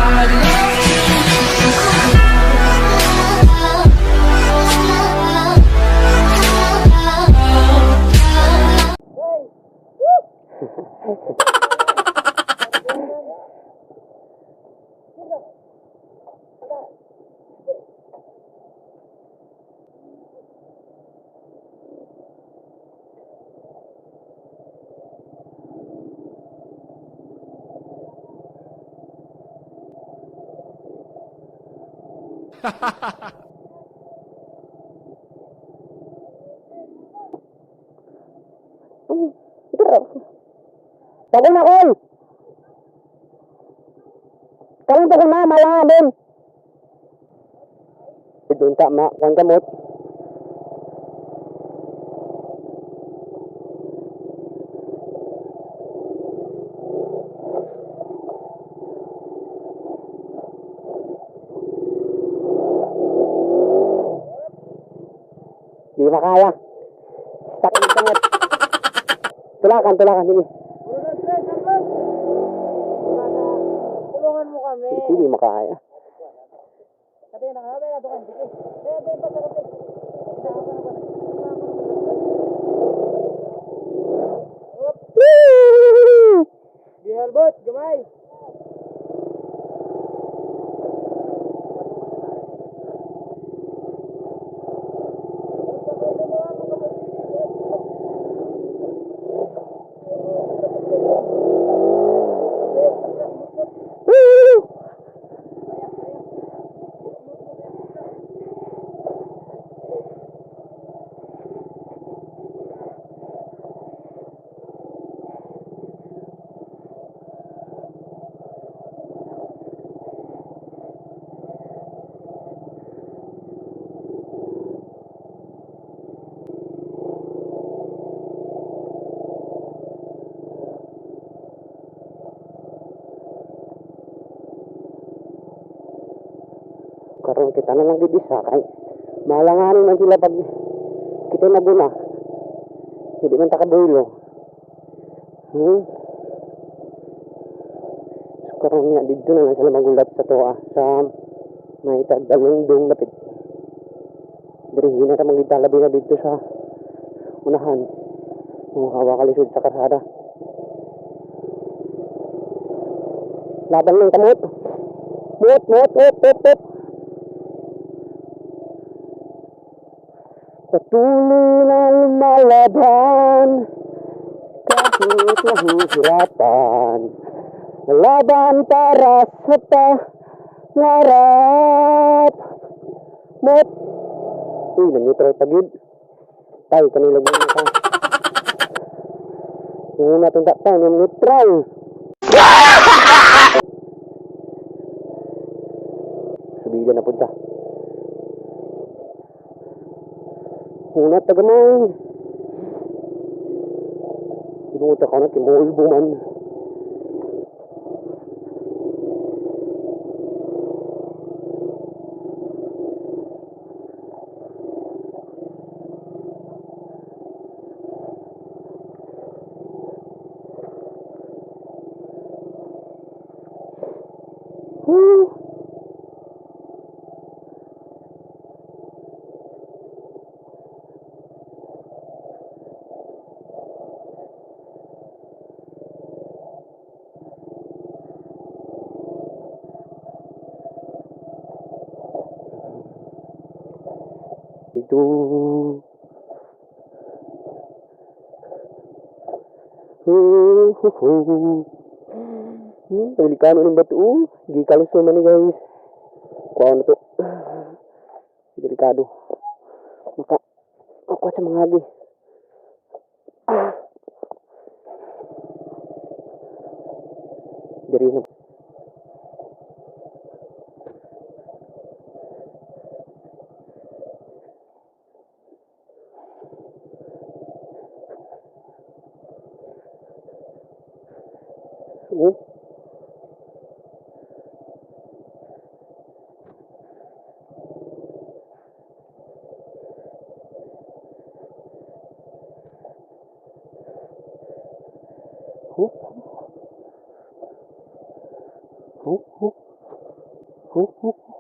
I'd love to. Tago na, Kol! Karon pa na, malangan din. Doon ta, ma, kung kamot. Di makaya. Sakit kamot. Tulakan, tulakan, sige. Tulungan mo kami. Hindi makaya. Kati na kami na to. Kaya tayo pa sa kape. Gihalbot, gamay. Woo! Karon kita na lang gid isa kay malanganin man sila pag kita naguna. Hindi man ta kabulo. So karon nga didto na lang sila magulat sa toa sa may tagdalong dapit. Diri na ta magita labi na didto sa unahan. Oh, hawa kalisod sa karsada. Laban ng kamot. Mot, mot, mot, mot, mot. Patuloy na lumalaban kahit nahihirapan. Laban para sa pangarap. Mot. Uy, na-neutral pa gyud. Tay, kanila gyud ka. Yung una itong takpan, yung neutral. Subida na punta. Una tagamay. Ibuta ka na, kimulbo man. Woo! Ito. Ho, ho, ho. Delikado ng bato. Oh. Gikalos naman ni guys. Kuha na to. Delikado. Maka, ako sa mga agi. Ah. Diri na. Oh. Huh? Huh? Huh? Oh.